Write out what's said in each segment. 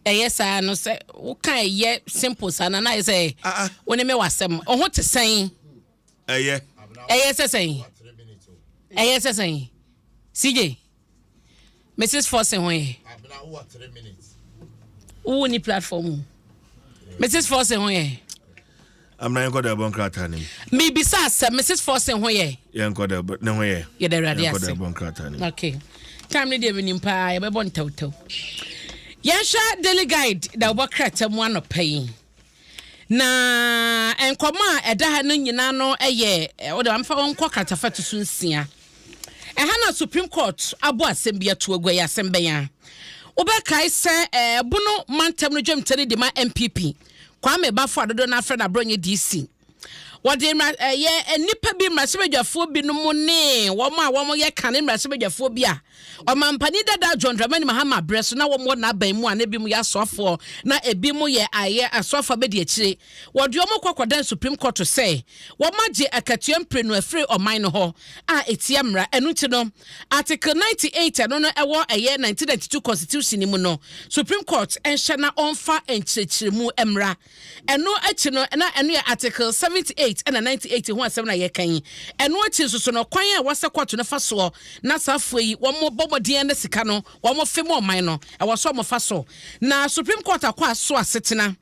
Ɛyɛ saa no sɛ woka ɛyɛ simple saa na ayɛ sɛ Ah, ah. wo ne me wasɛm ɔho te sɛn? Ɛyɛ. Ɛyɛ sɛ sɛn? Ɛyɛ sɛ sɛn? CJ, Mrs Forson ho yɛ? Wowo ni platform o. Mrs Forson ho yɛ? Amina, yɛnkɔ dɛ ɛbɔ nkrataa no mu. Miribisa asɛm, Mrs Forson ho yɛ? Yɛnkɔ dɛ ɛbɔ ne ho yɛ. Yɛda Awurade Yɛnkɔ dɛ ase. ɛbɔ nkrataa no mu. Okay, time no deɛ menim paa, yɛbɛbɔ ntɛwtɛw. Yɛnhwɛ Daily Guide da wɔbɔ krataa mu anɔpa yi, na nkɔmɔ a ɛda ha no nyinaa no yɛ wode amfa wɔnkɔ kratafa to so 6. Ɛha na Supreme Court abɔ asɛm bi ato agu. Ɛyɛ asɛm bɛn a wobɛkae sɛ Bono mantam no dwamta no de ma NPP, Kwame Bafo adodo no afrɛ no Aborɔnyɛ DC, wɔde mmra ɛyɛ nnipa bi, mmarahyɛbadwafoɔ binom ne wɔn a wɔyɛ kane mmarahyɛbadwafoɔ bi a ɔmampanin dada John Dramani Mahama berɛ so na wɔn wɔ n'aban mu a na ebi mu yɛ asoafoɔ na ebi mu yɛ ayɛ asoafoɔ abɛdi akyire, wɔde wɔn kɔ kɔdan Supreme Court sɛ wɔn agye akatua mprenu afiri ɔman no hɔ a etia mmara. Ɛno nti no, Article 98 ɛno no ɛwɔ ɛyɛ 1992 Constitution mu no, Supreme Court nhyɛ na ɔmfa nkyerɛkyerɛmu mmra. Ɛno akyi no, na ɛno yɛ Article 78 ɛna 98 ho asɛm na yɛka yi. Ɛno akyi nso so no, kwan a wɔsɛ court no fa soɔ na saa afoɔ yi wɔn bɔ mmɔden na sika no wɔn fe mu ɔman no ɛwɔ so wɔn fa so, na Supreme Court akɔ aso asetena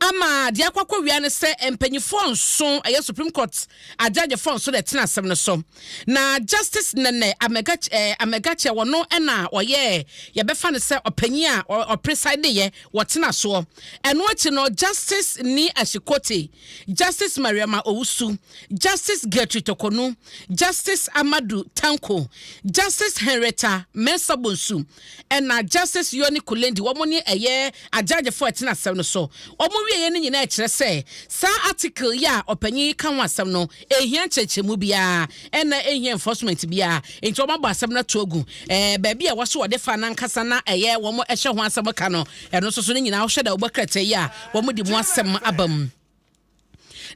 ama deɛ akɔkɔ wia no sɛ mpanyinfoɔ 7, ɛyɛ Supreme Court agyagyefoɔ 7 na ɛtena asɛm no so, na Justice Nene Amegatse wɔno ɛna ɔyɛ, yɛbɛfa no sɛ ɔpanyin a ɔpreside yɛ wɔtena soɔ. Ɛno akyi no, Justice Nii Ashie Kotey, Justice Mariama Owusu, Justice Gertrude Torkornoo, Justice Amadu Tanko, Justice Henrietta Mensa Bonsu ɛna Justice Yonny Kulendi, wɔn ne ɛyɛ agyagyefoɔ a ɛtena asɛm no so. Wɔn wieɛ no nyinaa kyerɛ sɛ saa article yi a ɔpanyin yi ka ho asɛm no ehia nkyerɛkyerɛmu biara ɛna ehia enforcement biara, nti wɔn abɔ asɛm no ato agu. Baabi a wɔso wɔde fa nankasa na ɛyɛ wɔn ɛhyɛ ho asɛm ka no, ɛno nso so no nyinaa wɔhyɛ da wɔbɔ krataa yi a wɔn de mu asɛm aba mu.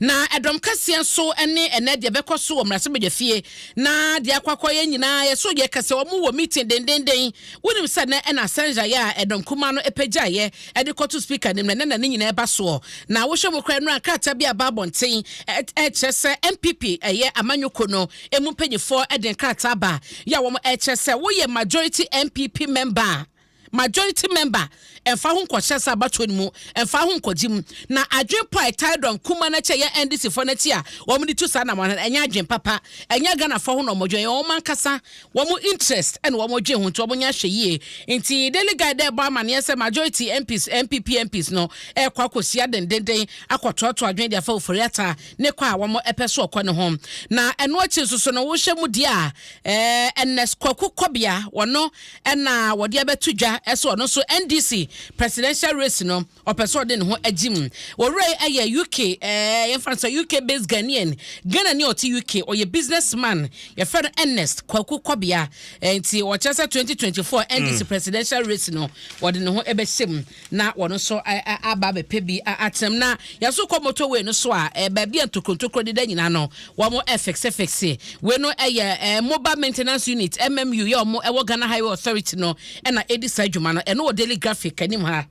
Na ɛdɔm kɛseɛ nso ne ɛnɛ deɛ bɛkɔ so wɔ mmarahyɛbadwa fie na deɛ akɔ akɔyɛ nyinaa yɛso yɛ kɛsɛ wɔn wɔ meeting dendenden. Wonim sɛ nɛ ɛna asɛnhyaeɛ a ɛdɔm kuma no apagyaeɛ ɛde kɔto Speaker nim na nɛ na ne nyinaa ɛba soɔ. Na wohwɛ mu koraa no a, krataa bi aba abɔnten ɛkyerɛ sɛ NPP ɛyɛ amanyɔkuo no emu mpanyinfoɔ ɛde nkrataa ba yɛ a wɔn ɛkyerɛ sɛ woyɛ majority NPP member a, majority member, ɛmfa ho nkɔhyɛ sɛ abatoɔ no mu, ɛmfa ho nkɔgye mu, na adwen po a ɛtae dɔm kuma no akyi a ɛyɛ NDC foɔ no akyi a wɔn de tu saa nam no, ɛnyɛ adwen papa, ɛnyɛ Ghanafoɔ ho na wɔdwen, ɛyɛ wɔn ankasa wɔn interest ɛna wɔn dwen ho, nti wɔn nyɛ ahwɛ yie. Nti Daily Guide ɛbɔ amaneɛ sɛ majority MPs, NPP MPs no ɛrekɔ akɔsia dendenden akɔtoatoa adwen de afa Ofori Ata ne kɔ a wɔn ɛpɛ so ɔkɔ ne ho. Na ɛno akyi nso so no, wohyɛ mu deɛ a Ernest Kwaku Kɔbea wɔno ɛna wɔde abɛto dwa ɛso ɔno nso NDC presidential race no ɔpɛ sɛ ɔde ne ho agyi mu. Wɔwura yi ɛyɛ UK, yɛmfa no sɛ UK based Ghanaian, Ghana ni ɔte UK, ɔyɛ businessman, yɛfrɛ no Ernest Kwaku Kɔbea. Nti wɔkyerɛ sɛ 2024 NDC presidential race no wɔde ne ho ɛbɛhyɛ mu na wɔno nso aba abɛpɛ bi atenam. Na yɛso kɔ motorway no so a, baabi a ntokorɔntokoro deda nyinaa no wɔn ɛfix wei no, ɛyɛ Mobile Maintenance Unit, MMU, yɛ wɔn ɛwɔ Ghana Highway Authority no ɛna ɛdi saa adwuma no. Ɛno wɔ Daily Graphic anim ha.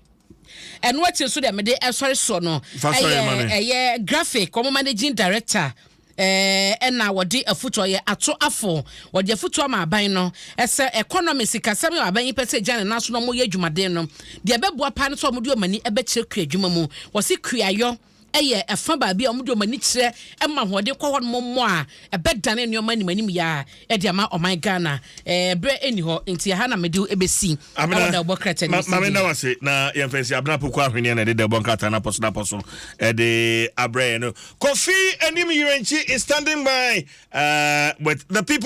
Ɛno akyi nso deɛ mede ɛsɔre soɔ no Fa sɔre ma ɛyɛ me. ɛyɛ Graphic wɔn managing director ɛna wɔde afutu ɔyɛ ato afo, wɔde afutu ama aban no ɛsɛ economy sikasɛm yɛ aban yi pɛ sɛ gya ne nan so na wɔyɛ adwumaden no deɛ ɛbɛboa paa no sɛ wɔde wɔn ani ɛbɛkyerɛ kua adwuma mu. Wɔsi kuayɔ ɛyɛ ɛfa baabi a wɔde wɔn ani kyerɛ ɛma ahoɔden kɔ hɔ nom mmɔ a ɛbɛdane nneɛma anim anim yɛ a ɛde ama ɔman Ghana. Berɛ ɛni hɔ nti ɛha na mede ɛbɛsi ɛwɔ da wɔbɔ krataa no. Maame nda wase na yɛmfa nsi. Abena Poko Ahweneɛ na ɛde da ɛbɔ nkrataa no apɔ so napɔ so ɛde abrɛ yɛn no. Kofi Anim Yirenkyi is standing by with the people.